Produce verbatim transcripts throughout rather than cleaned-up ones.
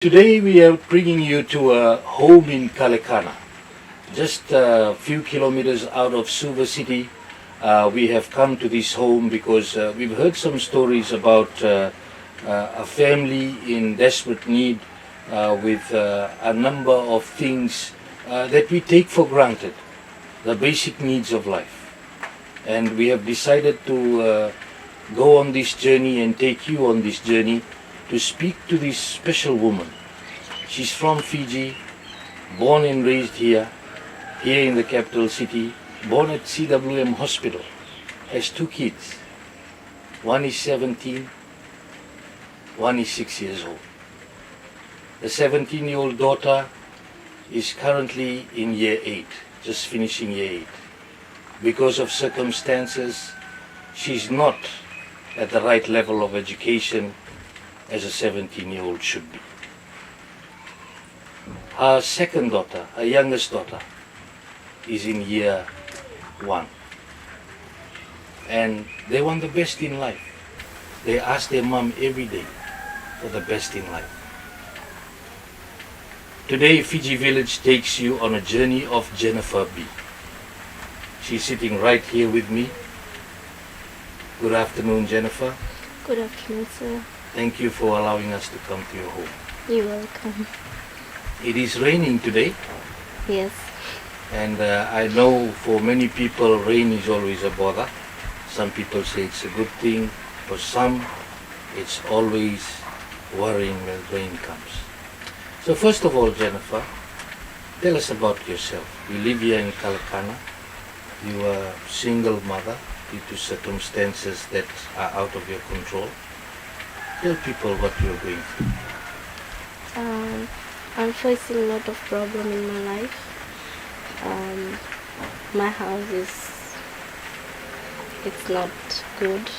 Today we are bringing you to a home in Kalekana, just a few kilometers out of Suva city. Uh, we have come to this home because, uh, we've heard some stories about, uh, uh, a family in desperate need, uh, with, uh, a number of things, uh, that we take for granted, the basic needs of life. And we have decided to, uh, go on this journey and take you on this journey to speak to this special woman. She's from Fiji, born and raised here, here in the capital city, born at C W M Hospital, has two kids. One is seventeen, one is six years old. The seventeen-year-old daughter is currently in year eight, just finishing year eight. Because of circumstances, she's not at the right level of education as a seventeen-year-old should be. Her second daughter, her youngest daughter, is in year one. And they want the best in life. They ask their mom every day for the best in life. Today, Fiji Village takes you on a journey of Jennifer B. She's sitting right here with me. Good afternoon, Jennifer. Good afternoon, sir. Thank you for allowing us to come to your home. You're welcome. It is raining today. Yes. And, uh, I know for many people, rain is always a bother. Some people say it's a good thing. For some, it's always worrying when rain comes. So first of all, Jennifer, tell us about yourself. You live here in Kalekana. You are a single mother due to circumstances that are out of your control. Tell people what you are going through. Um, I'm facing a lot of problem in my life. Um, my house is, it's not good,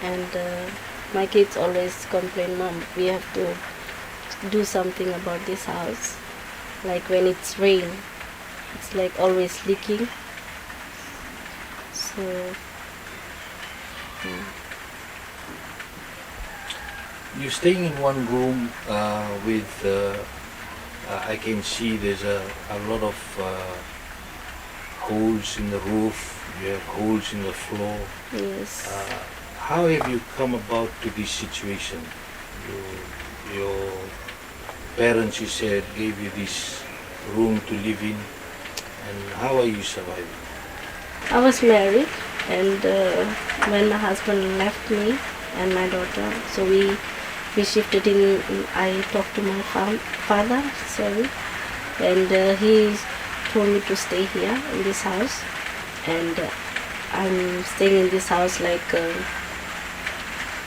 and, uh, my kids always complain, "Mom, we have to do something about this house." Like when it's rain, it's like always leaking. So, yeah. You're staying in one room, uh, with, uh, uh, I can see there's a, a lot of, uh, holes in the roof. You have holes in the floor. Yes. Uh, how have you come about to this situation? You, your parents, you said, gave you this room to live in, and how are you surviving? I was married, and, uh, when my husband left me and my daughter, so we, we shifted in, I talked to my fa-, father, sorry, and, uh, he told me to stay here in this house, and, uh, I'm staying in this house, like, uh,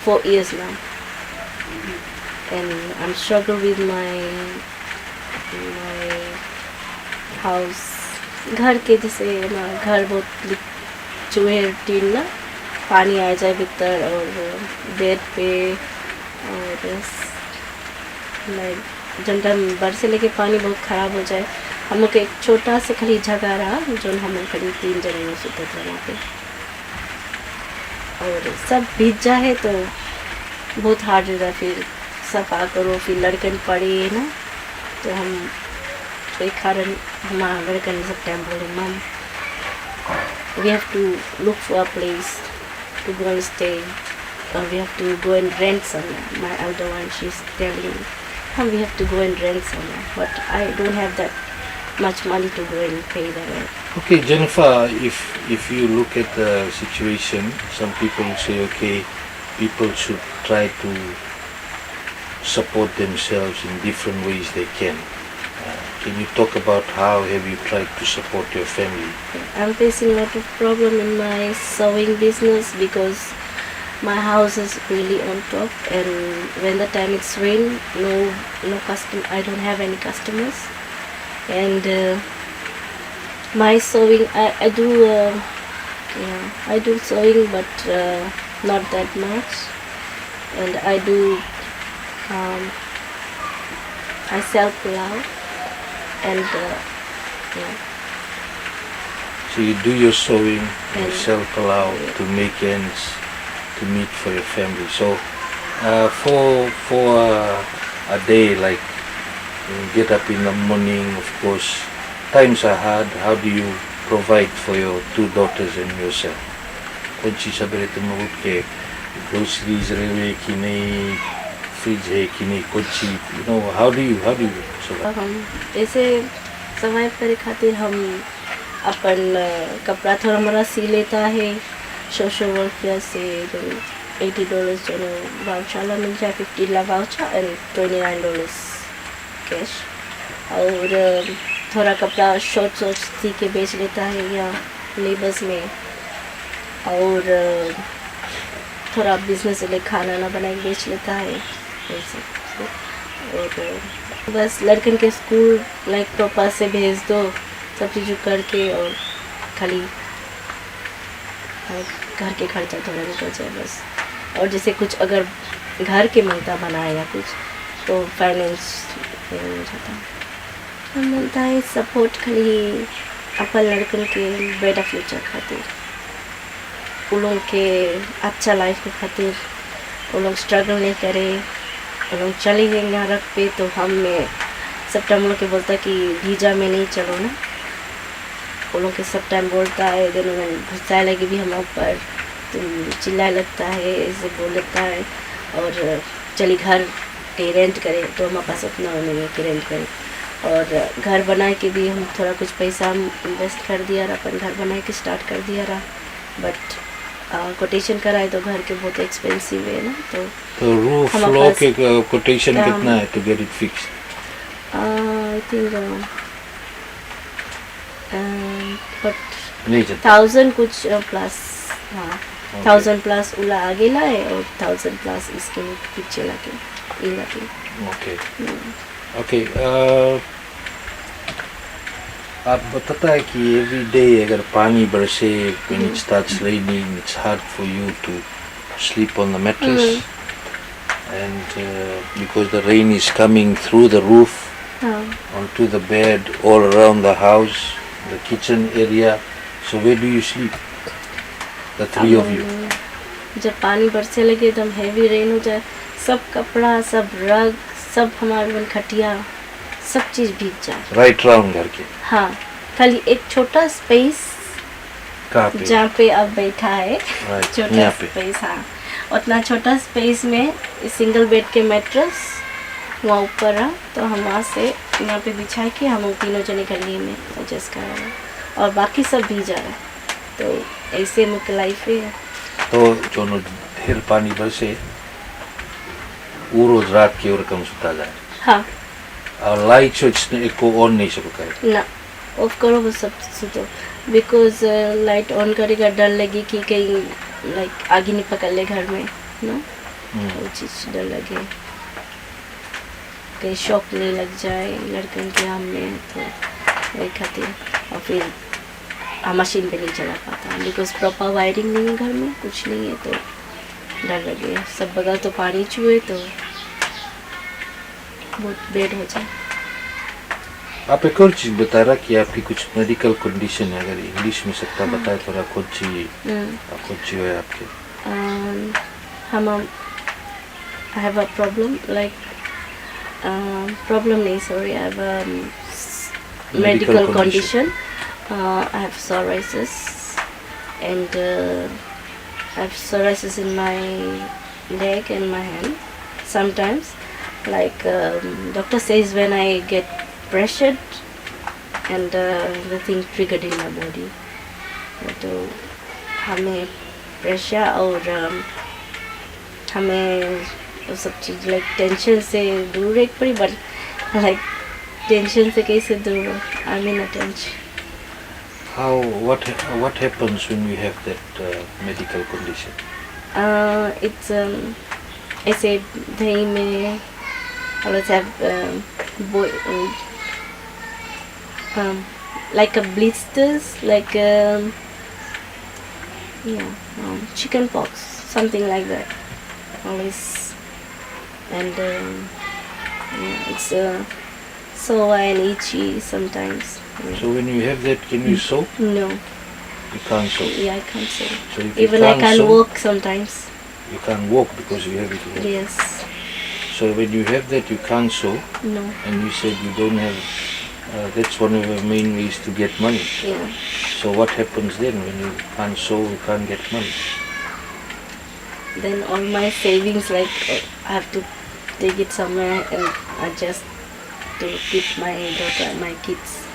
four years now, and I'm struggle with my, my house. घर के जैसे ना, घर बहुत ली-, चूहे टीन ना, पानी आ जाए भीतर और बेड पे, और लाइक जौन टाइम बरसे लेके पानी बहुत खराब हो जाए। हम लोग के एक छोटा से खाली जगह रहा, जौन हम लोग खाली तीन जने में सुतत रहे वहाँ पे। और सब भीज जाए तो बहुत हार्ड रहता, फिर सफा करो, फिर लड़कन पड़े ना, तो हम, वही कारण हमारा लड़कन सब टाइम बोले, "Mom, we have to look for a place to go and stay, or we have to go and rent somewhere." My elder one, she's telling, "Mom, we have to go and rent somewhere." But I don't have that much money to go and pay the rent. Okay, Jennifer, if, if you look at the situation, some people say, okay, people should try to support themselves in different ways they can. Uh, can you talk about how have you tried to support your family? I'm facing a lot of problem in my sewing business because my house is really on top, and when the time it's rain, no, no custom-, I don't have any customers. And, uh, my sewing, I, I do, uh, yeah, I do sewing, but, uh, not that much. And I do, um, I sell pulao, and, uh, yeah. So you do your sewing, you sell pulao to make ends to meet for your family. So, uh, for, for, uh, A day, like, you get up in the morning, of course, times are hard. How do you provide for your two daughters and yourself? कोनची सबेरे तुम उठ के groceries रेवे कि नहीं, fridge है कि नहीं, कोनची, you know, how do you, how do you survive? हम ऐसे survive करे खातिर हम अपन, अ, कपड़ा थोड़ा मोड़ा सी लेता है, social welfare से, तो eighty dollars जो voucher ला मिल जाए, fifty ला voucher and twenty nine dollars cash। और, अ, थोड़ा कपड़ा short short सी के बेच लेता है या neighbours में, और, अ, थोड़ा business ले खाना ना बना के बेच लेता है, ऐसे। और, अ, बस लड़कन के school, like, proper से भेज दो, सब चीज़ करके, और खाली, like, घर के खर्चा थोड़ा निकल जाए बस। और जैसे कुछ अगर घर के मनता बनाए या कुछ, तो finance हो जाता है। हम मनता है support खाली अपन लड़कन के better future खातिर। उन लोग के अच्छा life के खातिर उन लोग struggle नहीं करे, उन लोग चले गए यहाँ रख पे, तो हम में सब time उन लोग के बोलता कि भीजा में नहीं चलो ना। उन लोग के सब time बोलता है, then उन लोग गुस्सा लगे भी हम ऊपर, तुम चिल्लाए लगता है, ऐसे बोल लगता है, और चली घर के rent करे, तो हमारे पास उतना नहीं है कि rent करे। और घर बनाए के भी हम थोड़ा कुछ पैसा हम invest कर दिया रहा, अपन घर बनाए के start कर दिया रहा। But, अ, quotation कराए तो घर के बहुत expensive है ना, तो तो roof हमारे floor पास के, अ, quotation हाँ। कितना है to get it fixed? A, I think, अ, अ, but नहीं चलता। Thousand कुछ, अ, plus, हाँ, OK। Thousand plus उला आगे लाए और thousand plus इसके पीछे लागे, ये लागे। OK। हम्म। OK, अ, आप बताता है कि every day अगर पानी बरसे, when it starts raining, it's hard for you to sleep on the mattress. Hmm. And, uh, because the rain is coming through the roof, हाँ। Onto the bed, all around the house, the kitchen area. So where do you sleep? The three of you. हम, जब पानी बरसे लगे, एकदम heavy rain हो जाए, सब कपड़ा, सब rug, सब हमारे खटिया, सब चीज भीग जाए। Right round घर के? हाँ, खाली एक छोटा space कहाँ पे? जहाँ पे आप बैठा है, right, छोटा यहाँ पे। Space, हाँ, उतना छोटा space में single bed के mattress वहाँ ऊपर रहा, तो हम वहाँ से यहाँ पे बिछा के हम तीनों जने गली में adjust करा रहे, और बाकी सब भीजा रहा, तो ऐसे मुख्य life है। तो जोन ढेर पानी बरसे, उ रोज रात के ओरकम सुता जाए? हाँ। और light switch ने एको on नहीं सकता है? ना, off करो वो सब सुतो। Because, अ, light on करेगा, डर लगे कि कहीं, like, आगी नहीं पकड़ ले घर में, ना? हम्म। वो चीज डर लगे, कहीं shock नहीं लग जाए लड़कन के, हम में, तो वही खातिर। और फिर हम machine पे नहीं चला पाता, because proper wiring नहीं है घर में, कुछ नहीं है, तो डर लगे। सब बगल तो पानी छुए, तो बहुत bad हो जाए। आप एक और चीज बता रहा कि आपकी कुछ medical condition है, अगर English में सकता बताए थोड़ा, कौन सी, हम्म। कौन सी है आपके? अम, हम, हम, I have a problem, like, अम, problem नहीं, sorry, I have a, um, s-, medical medical condition. Condition. Uh, I have psoriasis and, uh, I have psoriasis in my leg and my hand. Sometimes, like, um, doctor says when I get pressured and, uh, the thing triggered in my body. तो हमें pressure और, um, हमें वो सब चीज, like, tension से दूर रह पड़ी, but, like, tension से कैसे दूर हो? I'm in a tension. How, what, what happens when you have that, uh, medical condition? Uh, it's, um, ऐसे दही में always have, um, boi-, um, um, like a blisters, like, um, yeah, um, chicken pox, something like that. Always, and, um, yeah, it's, uh, sore and itchy sometimes. Yeah. So when you have that, can you sew? No. You can't sew? Yeah, I can't sew. So if you can't sew, even I can't walk sometimes. You can't walk because you have it here. Yes. So when you have that, you can't sew. No. And you said you don't have, uh, that's one of the main ways to get money. Yeah. So what happens then when you can't sew, you can't get money? Then all my savings, like, uh, I have to take it somewhere and adjust to keep my daughter, my kids.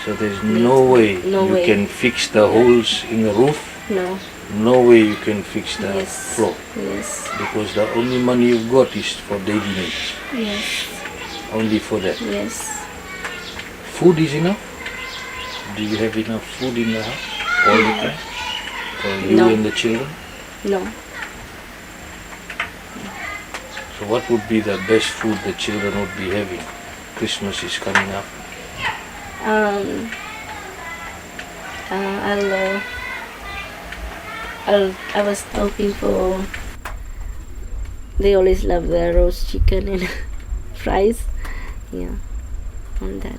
So there's no way you can fix the holes in the roof? No. No way you can fix the floor? Yes. Because the only money you've got is for daily needs. Yes. Only for that? Yes. Food is enough? Do you have enough food in the house all the time? For you and the children? No. So what would be the best food the children would be having? Christmas is coming up. Um, uh, I'll, uh, I'll, I was hoping for, they always love the roast chicken and fries. Yeah, on that.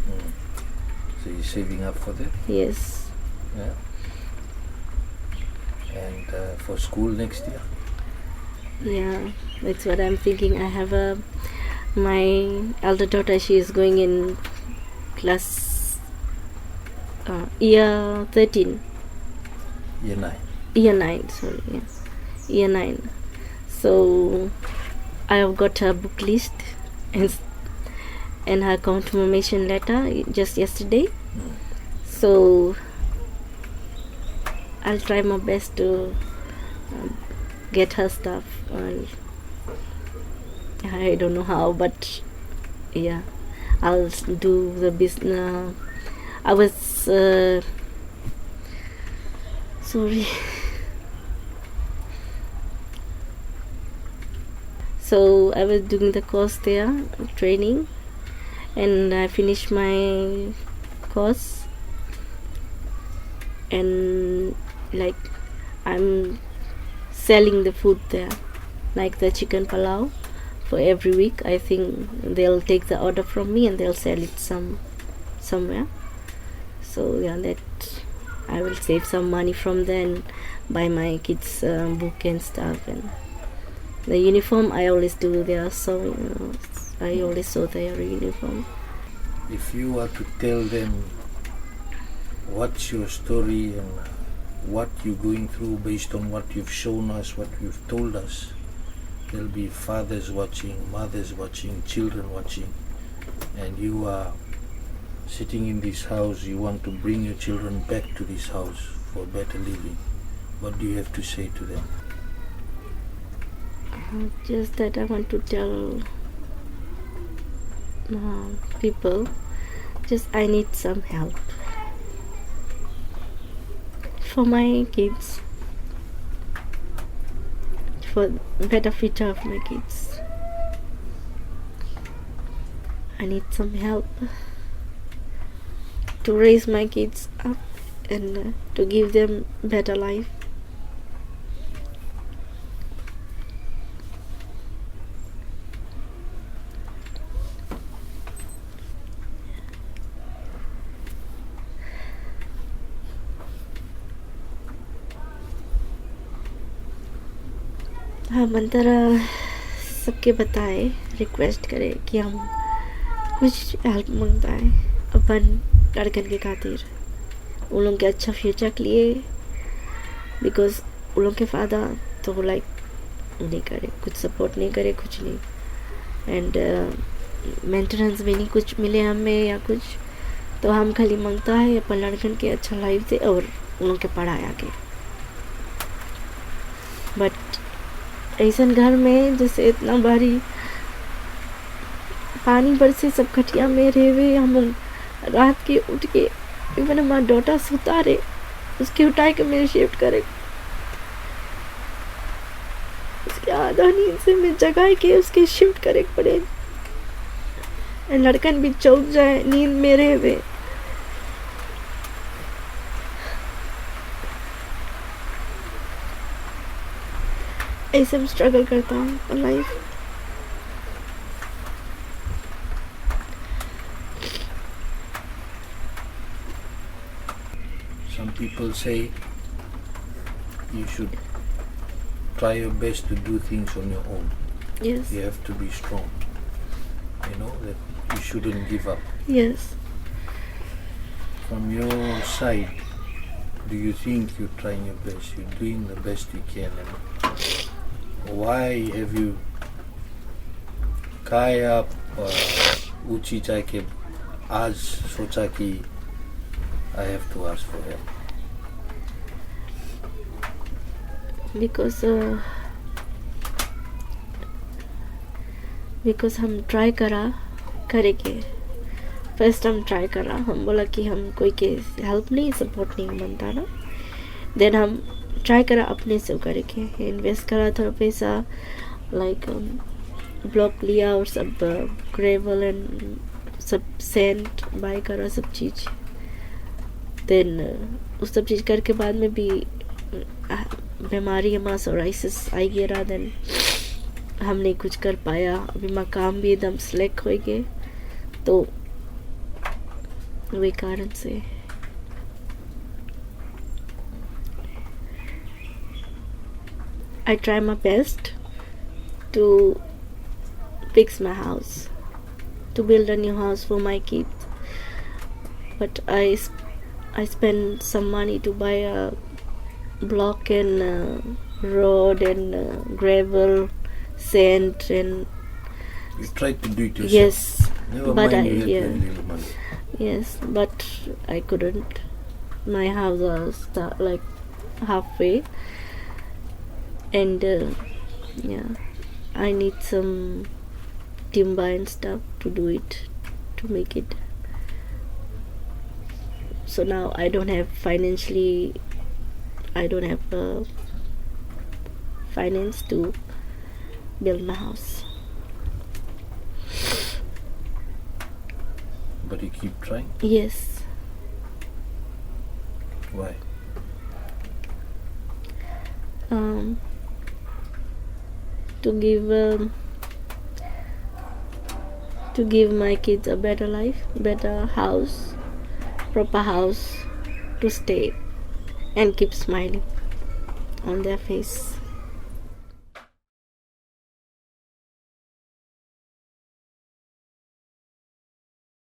Mm. So you're saving up for that? Yes. Yeah. And, uh, for school next year? Yeah, that's what I'm thinking. I have a, my elder daughter, she is going in class, uh, year thirteen. Year nine. Year nine, sorry, yeah. Year nine. So, I have got her book list and s-, and her confirmation letter just yesterday. Mm. So, I'll try my best to, um, get her stuff. And I don't know how, but yeah, I'll s-, do the business. I was, uh, sorry. So I was doing the course there, training, and I finished my course, and, like, I'm selling the food there, like the chicken palav, for every week. I think they'll take the order from me and they'll sell it some, somewhere. So yeah, that I will save some money from there and buy my kids, uh, book and stuff. And the uniform, I always do their sewing, uh, I always sew their uniform. If you are to tell them what's your story and what you're going through based on what you've shown us, what you've told us, there'll be fathers watching, mothers watching, children watching, and you are sitting in this house, you want to bring your children back to this house for better living. What do you have to say to them? Uh, just that I want to tell, uh, people, just I need some help for my kids, for better future of my kids. I need some help to raise my kids up and, uh, to give them better life. हम अंतरा सबके बताए, request करे कि हम कुछ help मंगता है अपन लड़कन के खातिर, उन लोग के अच्छा future के लिए, because उन लोग के father तो, like, नहीं करे, कुछ support नहीं करे, कुछ नहीं, and, uh, maintenance भी नहीं कुछ मिले हमें या कुछ, तो हम खाली मंगता है अपन लड़कन के अच्छा life दे और उन लोग के पढ़ाई आगे। But ऐसन घर में जैसे इतना भारी पानी बरसे, सब खटिया में रहेवे, हम रात के उठ के, even हमारा daughter सुता रहे, उसके उठाए के मैं shift करे, उसके आधा नींद से मैं जगाए के उसके shift करे पड़े। And लड़कन भी चौंक जाए, नींद में रहेवे। ऐसे हम struggle करता हूँ life। Some people say you should try your best to do things on your own. Yes. You have to be strong. You know, that you shouldn't give up. Yes. From your side, do you think you're trying your best? You're doing the best you can. And why have you kai ap, uh, uchi jaike आज सोचा कि I have to ask for help? Because, uh, because हम try करा, करेंगे। First हम try करा, हम बोला कि हम कोई के help नहीं, support नहीं मांगता ना। Then हम try करा अपने से करेंगे, invest करा थोड़ा पैसा, like, um, block लिया और सब, uh, gravel and सब sand buy करा, सब चीज। Then, uh, उस सब चीज करके बाद में भी, uh, बीमारी हमारा psoriasis आई गया रहा, then हम नहीं कुछ कर पाया। अभी हमारा काम भी एकदम slack हो गए, तो वही कारण से। I try my best to fix my house, to build a new house for my kids. But I, sp- I spend some money to buy a block and, uh, road and, uh, gravel, sand and... You tried to do it yourself. Yes, never mind, you had very little money. Yes, but I couldn't. My house was sta- like halfway, and, uh, yeah, I need some timber and stuff to do it, to make it. So now I don't have financially, I don't have, uh, finance to build my house. But you keep trying? Yes. Why? Um, to give, um, to give my kids a better life, better house, proper house to stay and keep smiling on their face.